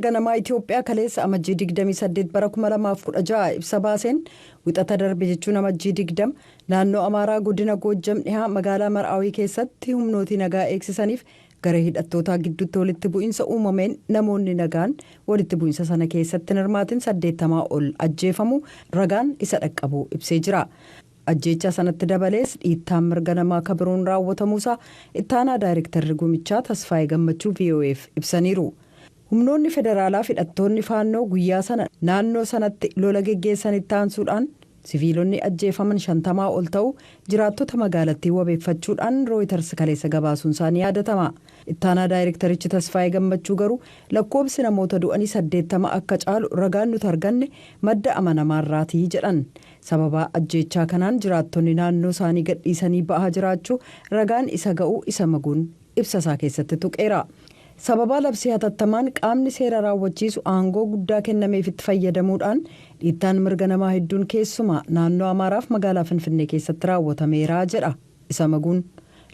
Mirga namaa Itiyoophiyaa kaleessa Amajjii 28 bara 2016 ibsa baaseen, Wixata darbe jechuun Amajjii 20, naannoo Amaaraa godina Goojjam Dhihaa magaalaa Mar'aawii keessatti humnootii nagaa eegsisaniif gara hidhattootaa gidduutti walitti bu'iinsa uumameen namoonni nagaan walitti bu'iinsa sana keessatti hirmaatin 80 ol ajjeefamu ragaan isa dhaqqabu ibsee jira. Ajjeechaa sanatti dabalees dhiittaan mirga namaa kabiroon raawwatamuusaa ittaanaa daayirektarri gumichaa Tasfaayee Gammachuu VOAf ibsaniiru. Humnoonni federaalaa fi hidhattoonni Faannoo guyyaa sana naannoo sanatti lola geggeessan itti aansuudhaan siviilonni ajjeefaman 50 ol ta'u jiraattota magaalattii wabeeffachuudhaan Rooyiters kaleessa gabaasuun isaanii yaadatama. Ittaanaa daayirektarichi Tasfaayee Gammachuu garuu lakkoobsi namoota du'anii 80 akka caalu ragaan nuti arganne madda amanamaarraatii jedhan. Sababaa ajjeechaa kanaan jiraattonni naannoo isaanii gadhiisanii ba'aa jiraachuu ragaan isa ga'uu isa maguun ibsa isaa keessatti tuqeera. Sababaa labsii hatattamaan qaamni seera raawwachiisu aangoo guddaa kennameef itti fayyadamuudhaan dhiittaan mirga namaa hedduun keessumaa naannoo Amaaraaf magaalaa Finfinnee keessatti raawwatameera jedha isa maguun.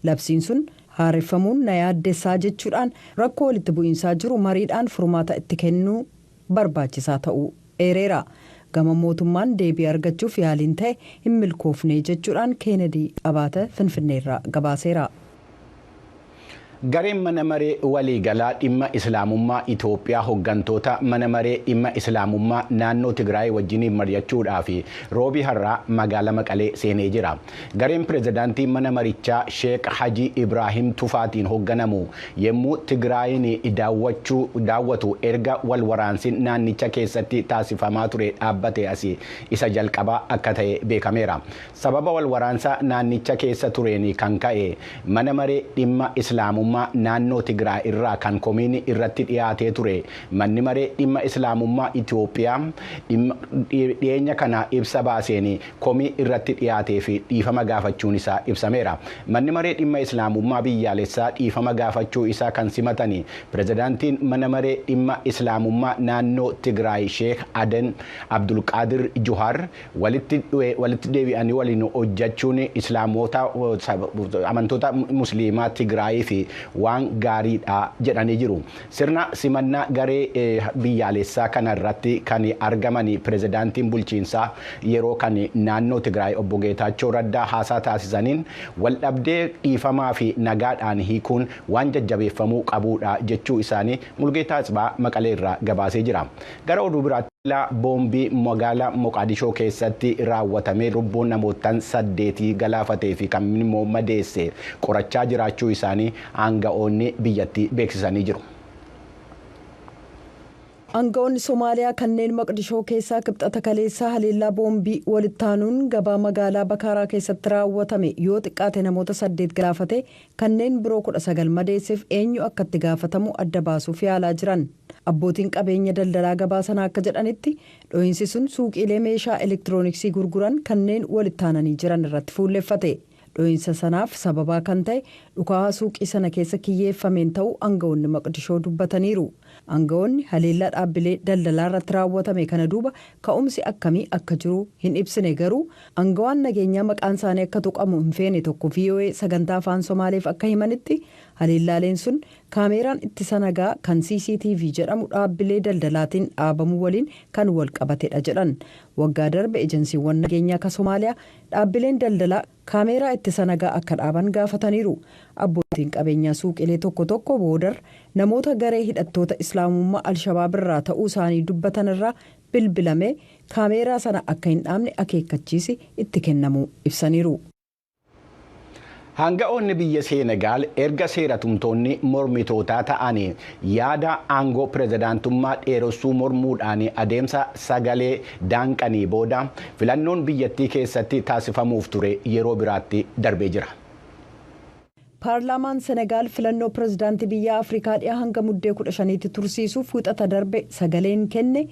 Labsiin sun haareffamuun na yaaddessaa jechuudhaan rakkoo walitti bu'iinsaa jiru mariidhaan furmaata itti kennuu barbaachisaa ta'uu eereera. Gama mootummaan deebii argachuuf yaaliin ta'e hin milkoofne jechuudhaan Keenedii Abaata Finfinneerraa gabaaseera. Gareen mana maree waliigalaa dhimma Islaamummaa Itoophiyaa hooggantoota mana maree dhimma Islaamummaa naannoo Tigraay wajjiniin mari'achuudhaaf Roobii har'aa magaalaa Maqalee seenee jira. Gareen pirezidaantii mana marichaa Sheek Hajii Ibraahim Tufaatiin hoogganamu yommuu Tigraayin daawwatu erga wal waraansi naannicha keessatti taasifamaa ture dhaabbate asii isa jalqabaa akka ta'e beekameera. Sababa wal waraansa naannicha keessa tureen kan ka'e mana maree dhimma Islaamummaa naannoo Tigraay irraa kan komiin irratti dhiyaatee ture manni maree dhimma Islaamummaa Itoophiyaa dhiyeenya kana ibsa baaseen komii irratti dhiyaatee fi dhiifama gaafachuun isaa ibsameera. Manni maree dhimma Islaamummaa biyyaalessaa dhiifama gaafachuu isaa kan simatani pirezidaantiin mana maree dhimma Islaamummaa naannoo Tigraay Sheek Aden Abdulqaadir Juhar walitti deebi'anii waliin hojjechuun Islaamota amantoota Musliimaa Tigraayii fi waan gaariidha jedhanii jiru. Sirna simannaa garee biyyaalessaa kana irratti kan argaman pirezidaantiin bulchiinsaa yeroo kan naannoo Tigraay obbo Geetaachoo Raddaa haasaa taasisaniin waldhabdee dhiifamaa fi nagaadhaan hiikuun waan jajjabeeffamuu qabuudha jechuu isaanii Mulgeetaa Tsibaa Maqalee irraa gabaasee jira. Gara oduu biraatti, boombii magaalaa Moqaadishoo keessatti raawwatamee lubbuun namootaan 8 galaafatee fi kan immoo madeesse qorachaa jiraachuu isaanii aanga'oonni biyyattii beeksisanii jiru. Aangawoonni Somaaliyaa kanneen Maqdishoo keessaa Kibxata kaleessaa haleellaa boombii walittaanuun gabaa magaalaa Bakaaraa keessatti raawwatame yoo xiqqaate namoota 8 galaafate kanneen biroo 19 madeesseef eenyu akka itti gaafatamu adda baasuuf yaalaa jiran. Abbootiin qabeenya daldalaa gabaa sanaa akka jedhanitti, dho'iinsi sun suuqiilee meeshaa elektirooniksii gurguran kanneen walittaananii jiran irratti fuulleffate. Dho'iinsa sanaaf sababaa kan ta'e dhukaa suuqii sana keessa kiyyeeffameen ta'uu aangawoonni Maqdishoo dubbataniiru. Aangawoonni haleellaa dhaabbilee daldalaa irratti raawwatame kana duuba ka'umsi akkamii akka jiru hin ibsine. Garuu aangawaan nageenyaa maqaan isaanii akka tuqamu hin feene tokko VOA sagantaa Afaan Somaaleef akka himanitti, haleellaaleen sun kaameeraan ittisa nagaa kan CCTV jedhamu dhaabbilee daldalaatiin dhaabamuu waliin kan wal qabatedha jedhan. Waggaa darbe ejensiiwwan nageenyaa ka Somaaliyaa dhaabbileen daldalaa kaameeraa ittisa nagaa akka dhaaban gaafataniiru. Abbootiin qabeenyaa suuqilee tokko tokko boodar namoota garee hidhattoota Islaamummaa Alshabaab irraa ta'uu isaanii dubbatan irraa bilbilame kaameeraa sana akka hin dhaabne akeekkachiisi itti kennamuu ibsaniiru. Hanga'oonni biyya Seenagaal erga seeratumtoonni mormitootaa ta'an yaada aangoo pirezidaantummaa dheeressuu mormuudhaan adeemsa sagalee daanqanii booda filannoon biyyattii keessatti taasifamuuf ture yeroo biraatti darbee jira. Paarlaamaan Senegaal filannoo pirezidaantii biyya Afrikaa Dhiyaa hanga Muddee 15tti tursiisuuf Wixata darbe sagaleen kenne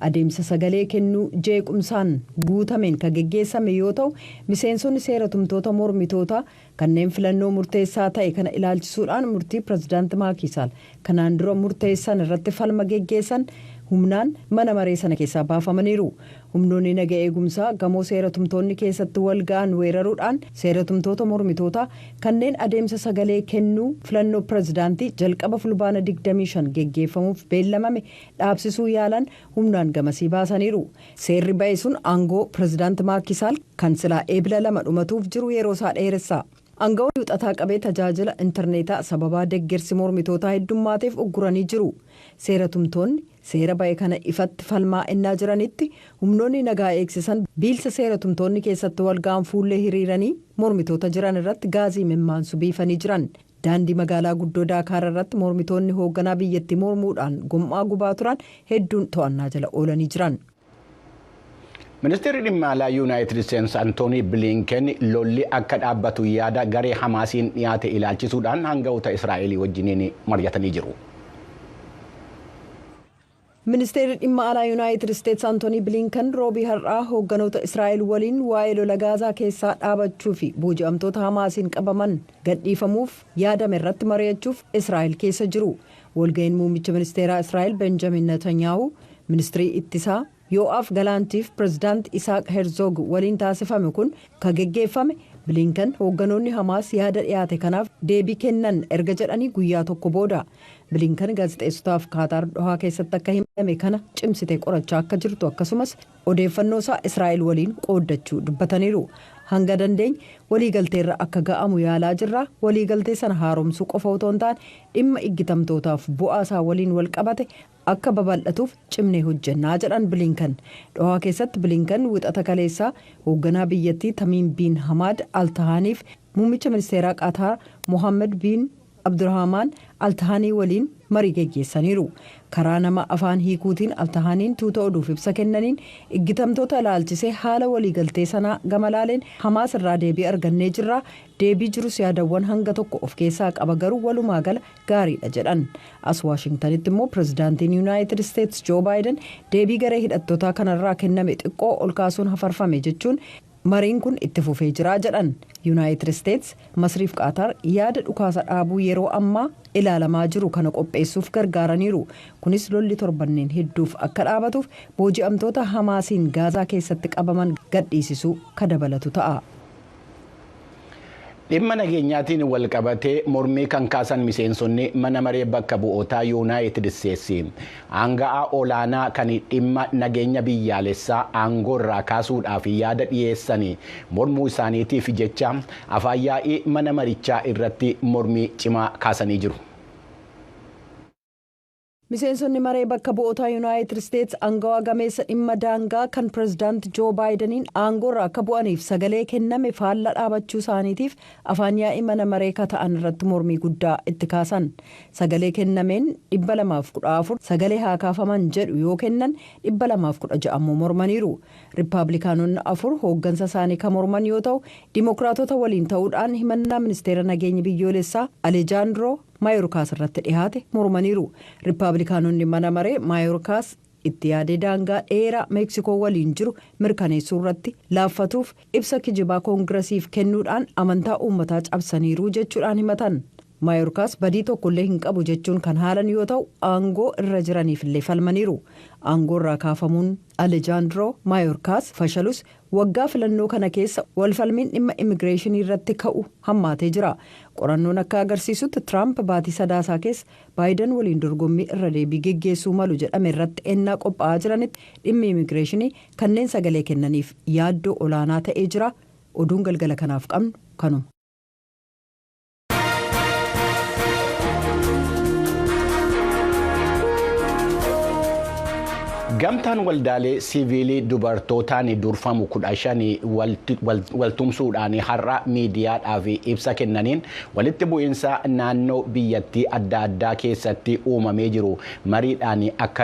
adeemsa sagalee kennuu jeequmsaan guutameen kan geggeessame yoo ta'u, miseensonni seeratumtoota mormitootaa kanneen filannoo murteessaa ta'e kana ilaalchisuudhaan murtii pirezidaanti Maakiisaal kanaan dura murteessan irratti falma geggeessan humnaan mana maree sana keessaa baafamaniiru. Humnoonni naga eegumsaa gamoo seeratumtoonni keessatti wal ga'an weeraruudhaan seeratumtoota mormitootaa kanneen adeemsa sagalee kennuu filannoo pirezidaantii jalqaba fulbaana 25 geggeeffamuuf beellamame dhaabsisuu yaalan humnaan gamasii baasaniiru. Seerri ba'e sun aangoo pirezidaanti Maakisaal kan silaa eebila 2 dhumatuuf jiru yeroo isaa dheeressa. Aangawoonni wixataa qabee tajaajila intarneetaa sababaa deggersi mormitootaa heddummaateef ugguranii jiru. Seeratumtoonni seera ba'e kana ifatti falmaa ennaa jiranitti humnoonni nagaa eegsisan biilsa seeratumtoonni keessatti walga'an fuullee hiriiranii mormitoota jiran irratti gaazii mimmaansu biifanii jiran. Daandii magaalaa guddoo Daakaar irratti mormitoonni hoogganaa biyyattii mormuudhaan gom'aa gubaa turan hedduun to'annaa jala oolanii jiran. Ministeerri dhimma alaa Yuunaayitid Isteetsi Antoonii Bilinken lolli akka dhaabbatu yaada garee Hamaasiin dhiyaate ilaalchisuudhaan hangafoota Israa'elii wajjiniin mari'atanii jiru. Ministeerri dhimma alaa Yuunaayitid Isteetsi Antoonii Bilinken roobii har'aa hoogganoota Israa'el waliin waa'ee lola Gaazaa keessaa dhaabachuu fi booji'amtoota Hamaasiin qabaman gadhiifamuuf yaadame irratti mari'achuuf Israa'el keessa jiru. Walga'iin muummicha ministeeraa Israa'el Benjamin Netanyaahu, ministirii ittisaa Yo'aaf Galaantiif pirezidaant Isaaq Herzog waliin taasifame kun kan geggeeffame Bilinken hoogganoonni Hamaas yaada dhiyaate kanaaf deebii kennan erga jedhanii guyyaa tokko booda. Bilinken gaazexeessotaaf Kaataar Dohaa keessatti akka himame kana cimsitee qorachaa akka jirtu akkasumas odeeffannoo isaa Israa'el waliin qooddachuu dubbataniiru. Hanga dandeenye waliigalteerra akka ga'amu yaalaa jirra. Waliigaltee sana haaromsuu qofa otoo hin taane dhimma iggitamtootaaf bu'aa isaa waliin wal qabate akka babal'atuuf cimnee hojjennaa jedhan Bilinken. Dohaa keessatti Bilinken wixata kaleessaa hoogganaa biyyattii Tamiim bin Hamaad Altahaaniif muummicha ministeeraa Qaataar Mohammed bin Abdurrahmaan Altahaanii waliin marii geggeessaniiru. Karaa nama afaan hiikuutiin Altahaaniin tuuta oduuf ibsa kennaniin iggitamtoota ilaalchisee haala waliigaltee sanaa gama laaleen Hamaas irraa deebii argannee jirra. Deebii jirus yaadawwan hanga tokko of keessaa qaba garuu walumaa gala gaariidha jedhan. As Waashingtanitti immoo pirezidaantiin Yuunaayitid Isteetsi Joo Baayiden deebii garee hidhattootaa kanarraa kenname xiqqoo ol kaasuun hafarfame jechuun mariin kun itti fufee jira jedhan. Yuunaayitid Isteetsi Masriif Qaataar yaada dhukaasa dhaabuu yeroo ammaa ilaalamaa jiru kana qopheessuuf gargaaraniiru. Kunis lolli torbanneen hedduuf akka dhaabatuuf booji'amtoota Hamaasiin Gaazaa keessatti qabaman gadhiisisuu ka dabalatu ta'a. Dhimma nageenyaatiin wal qabatee mormii kan kaasan miseensonni mana maree bakka bu'ootaa Yuunaayitid Isteetsi aanga'aa olaanaa kan dhimma nageenya biyyaalessaa aangoo irraa kaasuudhaaf yaada dhiyeessanii mormuu isaaniitiif jecha afaan yaa'ii mana marichaa irratti mormii cimaa kaasanii jiru. Miseensonni maree bakka bu'ootaa Yuunaayitid Isteetsi aangawaa gameessa dhimma daangaa kan pirezidaanti Joo Baayidaniin aangoorra akka bu'aniif sagalee kenname faalla dhaabachuu isaaniitiif afaan yaa'ii mana maree kata'an irratti mormii guddaa itti kaasan. Sagalee kennameen 214 sagalee haa kaafaman jedhu yoo kennan 216 ammoo mormaniiru. Riippaabilikaanonni 4 hooggansa isaanii kan morman yoo ta'u, Dimookiraatota waliin ta'uudhaan himannaa ministeera nageenya biyyoolessaa Aleejaandroo Maayorkaas irratti dhiyaate mormaniiru. Riippaabilikaanonni mana maree Maayorkaas itti yaadee daangaa dheeraa Meeksikoo waliin jiru mirkaneessuu irratti laaffatuuf ibsa kijibaa koongiresiif kennuudhaan amantaa uummataa cabsaniiru jechuudhaan himatan. Maayorkaas badii tokkollee hin qabu jechuun kan haalan yoo ta'u, aangoo irra jiraniifillee falmaniiru. Aangoo irraa kaafamuun Aleejaandroo Maayorkaas fashalus waggaa filannoo kana keessa walfalmiin dhimma immigireeshinii irratti ka'u hammaatee jira. Qorannoon akka agarsiisutti Tiraamp baatii sadaasaa keessa Baayiden waliin dorgommii irra deebii geggeessuu malu jedhame irratti ennaa qophaa'aa jiranitti dhimmi immigireeshinii kanneen sagalee kennaniif yaaddoo olaanaa ta'ee jira. Oduun galgala kanaaf qabnu kanuma. Gamtaan waldaalee siiviilii dubartootaan durfamu 15 waltumsuudhaan har'a miidiyaadhaaf ibsa kennaniin walitti bu'iinsa naannoo biyyattii adda addaa keessatti uumamee jiru mariidhaan akka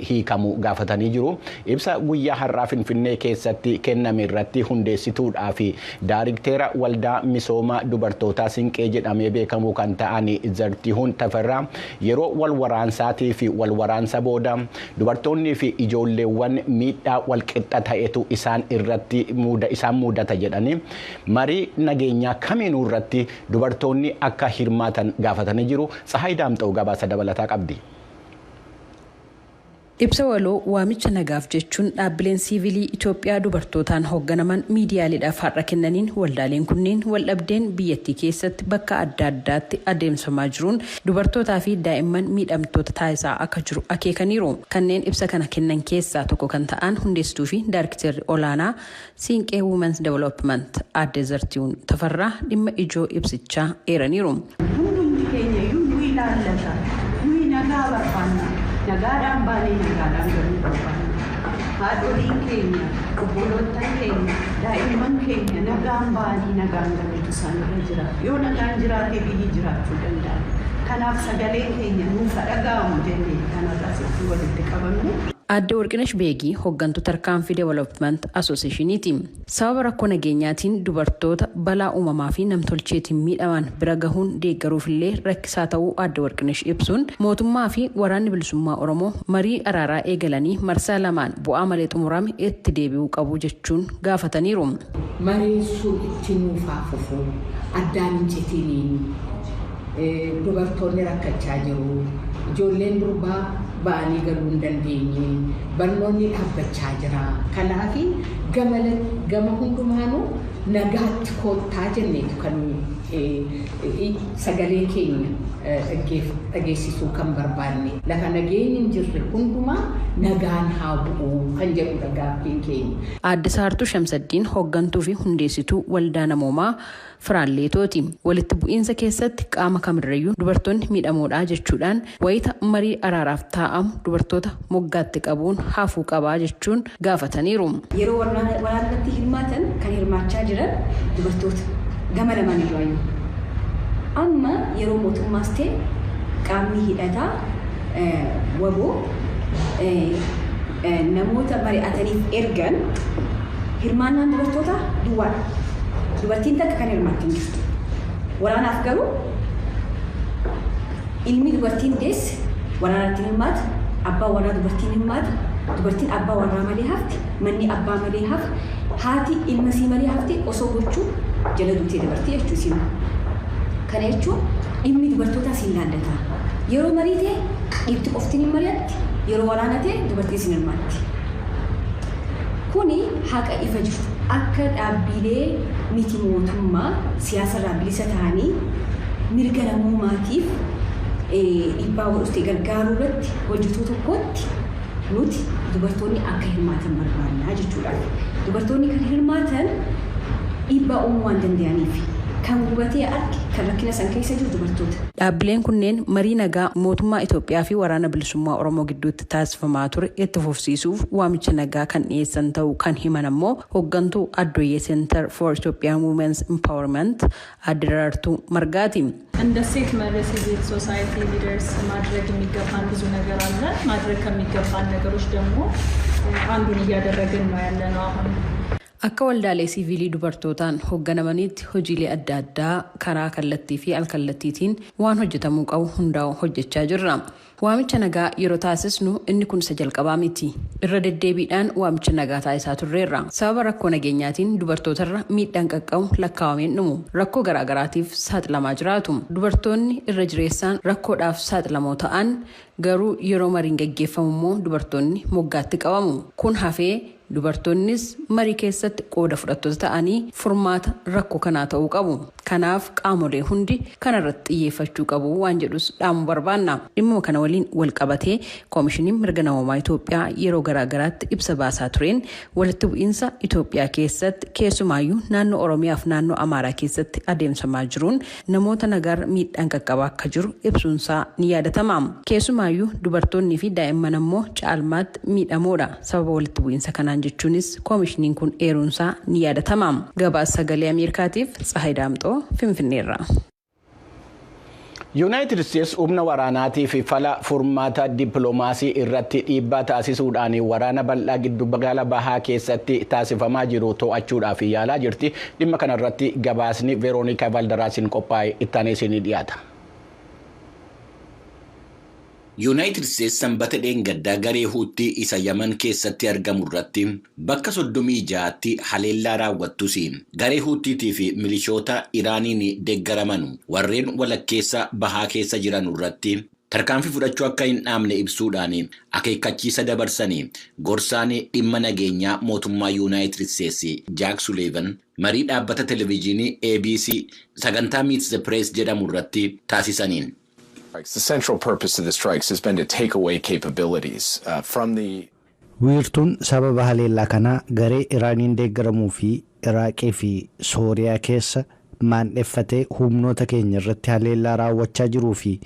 hiikamu gaafatanii jiru. Ibsa guyyaa har'aa Finfinnee keessatti kenname irratti hundeessituudhaa fi daarikteera waldaa misooma dubartootaa Sinqee jedhamee beekamu kan ta'an Zartihuun Tafarraa yeroo wal waraansaatii fi wal waraansa booda dubartoonni fi ijoolleewwan miidhaa walqixa ta'etu isaan irratti isaan mudata jedhanii marii nageenyaa kamiinuu irratti dubartoonni akka hirmaatan gaafatanii jiru. Tsahaay Daamxa'uu gabaasa dabalataa qabdi. Ibsa waloo waamicha nagaaf jechuun dhaabbileen siivilii Itoophiyaa dubartootaan hoogganaman miidiyaaleedhaaf har'a kennaniin, waldaaleen kunneen waldhabdeen biyyattii keessatti bakka adda addaatti adeemsifamaa jiruun dubartootaa fi daa'imman miidhamtoota taasisaa akka jiru akeekaniiru. Kanneen ibsa kana kennan keessaa tokko kan ta'an hundeessituu fi daarikteerri olaanaa Siinqee Women's Development Aadde Zartiiwun Tafarraa dhimma ijoo ibsichaa eeraniiru. Hundumti keenya iyyuu nu ilaallata. Nuyi nagaa barbaanna. Nagaadhaan baanee nagaadhaan galuu barbaanna. Haadholiin keenya, obboloottan keenya, daa'imman keenya nagaan ba'anii nagaan galuutu isaanirra jira. Yoo nagaan jiraate biyyi jiraachuu danda'a. Kanaaf sagaleen keenya nuuf dhaga'amu jennee kanarraa sitti walitti qabamne. Aadde Warqinash Beegii hooggantuu Tarkaanfii Development Associationiiti. Sababa rakkoo nageenyaatiin dubartoota balaa uumamaa fi namtolcheetiin miidhaman bira gahuun deeggaruufillee rakkisaa ta'uu Aadde Warqinash ibsuun, mootummaa fi Waraanni Bilisummaa Oromoo marii araaraa eegalanii marsaa lamaan bu'aa malee xumurame itti deebi'uu qabu jechuun gaafataniiru. Mariin sun itti nuufaa fufuu, addaan hin citiniin. Dubartoonni rakkachaa jiru. Ijoolleen durbaa ba'anii galuu hin dandeenye. Barnoonni dhaabbachaa jira. Kanaaf gama hundumaanuu nagaatti koottaa jenneetu kan sagalee keenya dhageessisuu kan barbaanne. Lafa nageenyi hin jirre hundumaa nagaan haa bu'u kan jedhudha gaaffiin keenya. Aadde Saartuu Shamsaddiin hooggantuu fi hundeessituu Waldaa Namoomaa Firaalleetooti. Walitti bu'iinsa keessatti qaama kamirrayyuu dubartoonni miidhamoodha jechuudhaan, wayita marii araaraaf taa'amu dubartoota moggaatti qabuun hafuu qabaa jechuun gaafataniiru. Yeroo waraanatti hirmaatan kan hirmaachaa jiran dubartoota gama lamaan irraayyuu. Amma yeroo mootummaas ta'e qaamni hidhataa waboo namoota mari'ataniif ergan hirmaannaan dubartoota duwwaadha. Dubartiin takka kan hirmaatti hin jirtu. Waraanaaf garuu ilmi dubartiin deesse waraanatti hirmaata, abbaa warraa dubartiin hirmaata, dubartiin abbaa warraa malee hafti, manni abbaa malee hafa, haati ilma sii malee hafti, osoo gochuu jala duutee dabartii jechuu siin. Kana jechuun dhimmi dubartootaa siin laallata. Yeroo marii ta'e dhiirti qofti ni mari'atti, yeroo waraana ta'e dubartiin sin hirmaatti. Kuni haqa ifa jirtu. Akka dhaabbilee miti mootummaa siyaasarraa bilisa ta'anii mirga namoomaatiif dhiibbaa godhus ta'e gargaaruu irratti hojjetuu tokkotti, nuti dubartoonni akka hirmaatan barbaannaa jechuudha. Dubartoonni kan hirmaatan dhiibbaa uumuu waan danda'aniif, kan gubatee arge, kan rakkina san keessa jiru dubartoota. Dhaabbileen kunneen marii nagaa mootummaa Itoophiyaa fi Waraana Bilisummaa Oromoo gidduutti taasifamaa ture itti fufsiisuuf waamicha nagaa kan dhiyeessan ta'uu kan himan ammoo hooggantuu Addooyyee Center for Ethiopian Women's Empowerment Aadde Daraartuu Margaati. እንደ ሴት መሪ civil society leaders ማድረግ የሚገባን ብዙ ነገር አለ። ማድረግ ከሚገባን ነገሮች ደግሞ አንዱን እያደረግን ነው ያለ ነው አሁን። Akka waldaalee siivilii dubartootaan hoogganamaniitti hojiilee adda addaa karaa kallattii fi alkallattiitiin waan hojjetamuu qabu hundaa'u hojjechaa jirra. Waamicha nagaa yeroo taasisnu inni kun isa jalqabaa miti. Irra deddeebiidhaan waamicha nagaa taasisaa turreerra. Sababa rakkoo nageenyaatiin dubartootarra miidhaan qaqqabu lakkaawameen dhumu. Rakkoo garaagaraatiif saaxilamaa jiraatu. Dubartoonni irra jireessaan rakkoodhaaf saaxilamoo ta'an garuu yeroo mariin gaggeeffamu immoo dubartoonni moggaatti qabamu. Kun hafee dubartoonnis marii keessatti qooda fudhattoota ta'anii furmaata rakkoo kanaa ta'uu qabu. Kanaaf qaamolee hundi kanarratti xiyyeeffachuu qabu waan jedhus dhaamuu barbaanna. Dhimma kana waliin wal qabatee Koomishiniin Mirga Namoomaa Itoophiyaa yeroo garaagaraatti ibsa baasaa tureen, walitti bu'iinsa Itoophiyaa keessatti, keessumaayyuu naannoo Oromiyaa fi naannoo Amaaraa keessatti adeemsamaa jiruun namoota nagaarra miidhaan qaqqabaa akka jiru ibsuunsaa ni yaadatama. Keessumaayyuu dubartoonnii fi daa'imman ammoo caalmaatti miidhamoodha sababa walitti bu'iinsa kanaan jechuunis koomishiniin kun eeruunsaa ni yaadatama. Gabaasa Sagalee Ameerikaatiif Tsahayi Daamxoo, Finfinneerra. Yuunaayitid Isteets humna waraanaatii fi fala furmaata dippiloomaasii irratti dhiibbaa taasisuudhaan waraana bal'aa giddu gala bahaa keessatti taasifamaa jiru to'achuudhaaf yaalaa jirti. Dhimma kanarratti gabaasni Veeroonikaa Valdaraasiin qophaa'e ittaanee isinii dhiyaata. Yuunaayitid Isteets Sanbata dheengaddaa garee Huuttii isa Yaman keessatti argamu irratti bakka 36tti haleellaa raawwattus, garee Huuttiitii fi milishoota Iraaniin deeggaraman warreen walakkeessa bahaa keessa jiran irratti Tarkaanfii fudhachuu akka hin dhaabne ibsuudhaan akeekkachiisa dabarsanii gorsaan dhimma nageenyaa mootummaa Yuunaayitid Isteetsi Jaak Suleevan marii dhaabbata televezyiinii ABC sagantaa Meet the Press jedhamu irratti taasisaniin. The central purpose of the strikes has been to take away capabilities from the Wiirtuun sababa haleellaa kanaa garee Iraaniin deeggaramuu fi Iraaqii fi Sooriyaa keessa maandheffatee humnoota keenya irratti haleellaa raawwachaa jiruu fi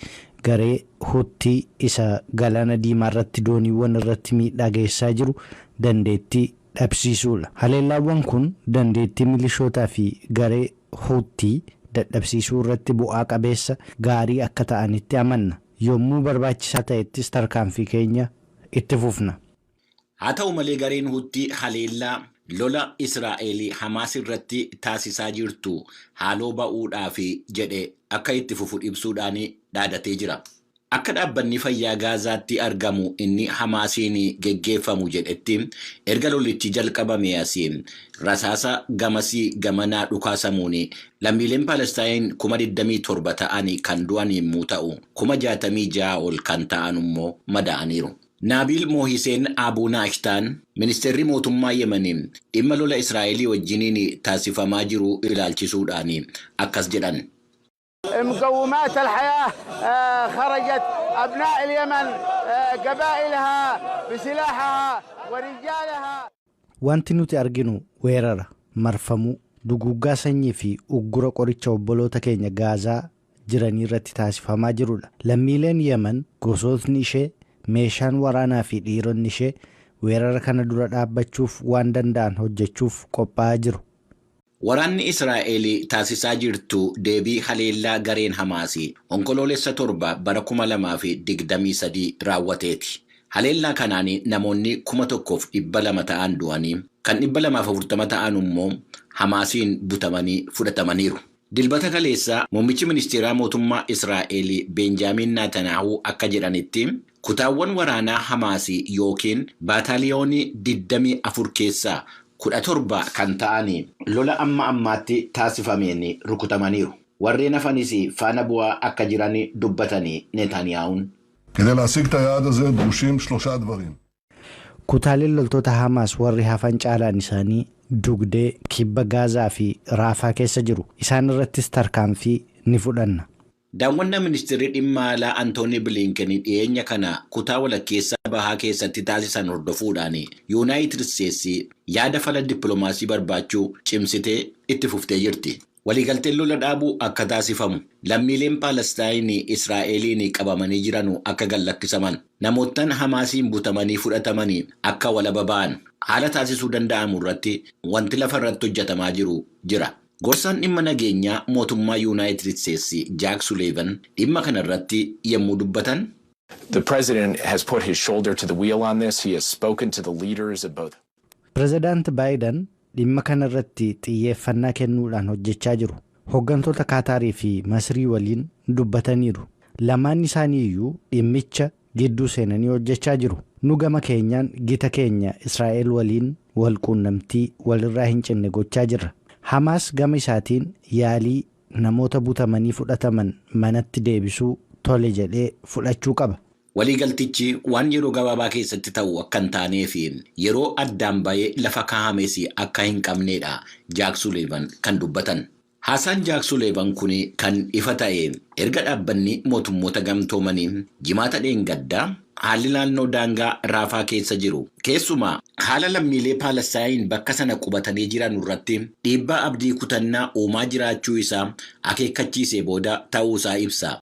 garee Huttii isa Galaana Diimaa irratti dooniiwwan irratti miidhaa geessisaa jiru dandeettii dhabsiisuudha. Haleellaawwan kun dandeettii milishootaa fi garee Huttii dadhabsiisuu irratti bu'aa qabeessa gaarii akka ta'anitti amanna. Yommuu barbaachisaa ta'ettis tarkaanfii keenya itti fufna. Haa ta'u malee, gareen Huttii haleellaa lola Israa'el Hamaas irratti taasisaa jirtu haaloo ba'uudhaaf jedhe akka itti fufu ibsuudhaan dhaadatee jira. Akka dhaabbanni fayyaa Gaazaatti argamu inni Hamaasiin geggeeffamu jedhetti, erga lolichi jalqabame asii rasaasa gamasii gamanaa dhukaasamuun lammiileen Palestaayin 27,000 ta'an kan du'an yommuu ta'u, 66,000 ol kan ta'an immoo madaa'aniiru. Naabil Moohiseen Abuu Naashtaan, ministeerri mootummaa Yemanii, dhimma lola Israa'elii wajjiniin taasifamaa jiru ilaalchisuudhaan akkas jedhan. مقومات الحياة خرجت أبناء اليمن قبائلها بسلاحها ورجالها. Wanti nuti arginu weerara, marfamuu, duguuggaa sanyii fi uggura qoricha obboloota keenya Gaazaa jiranii irratti taasifamaa jirudha. Lammiileen Yemen, gosootni ishee, meeshaan waraanaa fi dhiironni ishee weerara kana dura dhaabbachuuf waan danda'an hojjechuuf qophaa'aa jiru. Waraanni Israa'el taasisaa jirtu deebii haleellaa gareen Hamaas Onkoloolessa 7 bara 2023 raawwateeti. Haleellaa kanaan namoonni 1,200 ta'an du'anii, kan 240 ta'an immoo Hamaasiin butamanii fudhatamaniiru. Dilbata kaleessaa muummichi ministeeraa mootummaa Israa'el Beenjaamin Naatanaahuu akka jedhanitti, kutaawwan waraanaa Hamaas yookiin baataaliyoonii 24 keessaa 17 kan ta'an lola amma ammaatti taasifameen rukutamaniiru. Warreen hafanis faana bu'aa akka jiran dubbatanii Netanyaa'uun. כדי להשיג את היעד הזה דרושים שלושה דברים. Kutaaleen loltoota Hamaas warri hafan caalaan isaanii dugdee kibba Gaazaa fi Raafaa keessa jiru. Isaan irrattis tarkaanfii ni fudhanna. Daawwannaa ministeerri dhimma alaa Antoonii Bilinken dhiyeenya kana kutaa walakkeessa bahaa keessatti taasisan hordofuudhaan, Yuunaayitid Isteetsi yaada fala dippiloomaasii barbaachuu cimsitee itti fuftee jirti. Waliigalteen lola dhaabuu akka taasifamu, lammiileen Paalestaayin Israa'eliin qabamanii jiran akka gallakkisaman, namoottan Hamaasiin butamanii fudhatamanii akka walaba ba'an haala taasisuu danda'amu irratti wanti lafa irratti hojjetamaa jiru jira. Gorsaan dhimma nageenyaa mootummaa Yuunaayitid Isteetsi Jaak Suleevan dhimma kana irratti yommuu dubbatan. The president has put his shoulder to the wheel on this. He has spoken to the leaders of both Pireezidaant Baayiden dhimma kana irratti xiyyeeffannaa kennuudhaan hojjechaa jiru. Hooggantoota Kaataarii fi Masrii waliin dubbataniiru. Lamaan isaanii iyyuu dhimmicha gidduu seenanii hojjechaa jiru. Nu gama keenyaan gita keenya Israa'el waliin wal quunnamtii walirraa hin cinne gochaa jirra. Hamaas gama isaatiin yaalii namoota butamanii fudhataman manatti deebisuu tole jedhee fudhachuu qaba. Waliigaltichi waan yeroo gabaabaa keessatti ta'u akka hin taanee fi yeroo addaan bahee lafa kaa'ames akka hin qabneedha Jaak Suleevan kan dubbatan. Haasaan Jaak Suleevan kun kan ifa ta'e erga dhaabbanni mootummoota gamtoomanii jimaata dheengaddaa haalli naannoo daangaa Raafaa keessa jiru, keessumaa haala lammiilee Paalestaayin bakka sana qubatanii jiran irratti dhiibbaa abdii kutannaa uumaa jiraachuu isaa akeekkachiisee booda ta'uu isaa ibsa.